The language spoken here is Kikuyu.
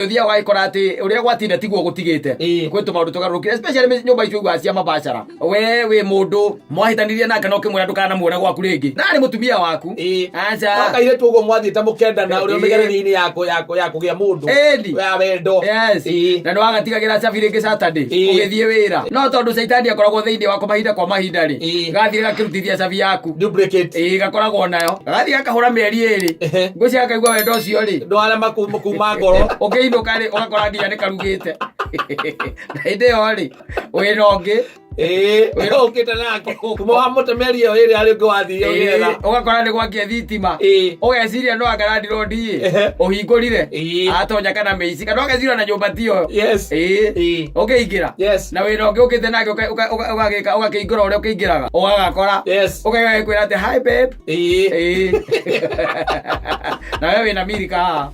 Ũthiaga ũgagĩkora atĩ ũrĩa gwatinda tiguo gũtigĩte. Kwĩ tũmaũndũ tũgarũrũkire, especially nyũmba icio ugaga cia mabacara. We wĩ mũndũ mwahĩtanirie nake na ũkĩmwĩra ndũkanamuona gwaku rĩngĩ, na arĩ mũtumia waku. Aca. No kairĩtu ũguo mwathiĩte mũkendana ũrĩa mĩgeranio-inĩ ya kũgĩa mũndũ ya wendo. Na nĩ wagatigagĩra cabi rĩngĩ Saturday ũgĩthiĩ wĩra, no tondũ caitani akoragwo thĩinĩ wako mahinda kwa mahinda rĩ, gathire gakĩrutithia cabi yaku. Duplicate. Ĩĩ, gakoragwo nayo, gagathiĩ gakahũra mĩeri 2. Ngwĩciria gakaigua wendo ũcio rĩ ndwarema kuma ngoro. Ũkĩinũka rĩ, ũgakora nginya nĩ karugĩte, na hĩndĩ ĩyo rĩ, wĩna ũngĩ. Ĩĩ, ũkĩte nake kuma wa mũtemeri ĩyo ĩrĩa arĩ ũngĩ wathire ũgĩetha. Ũgakora nĩ gwakia thitima. Ũgeciria no anga landlord ĩ ũhingũrire atonya kana mĩici, kana ũgeciria na nyũmba tiyo. Ũkĩingĩra na wĩna ũngĩ ũkĩte nake, ũgagĩka ũgakĩingũra ũrĩa ũkĩingĩraga ũgagakora. Ũkaigua gagĩkwĩra atĩ, "Hi babe." Ĩĩ, na we wĩna mirika haha.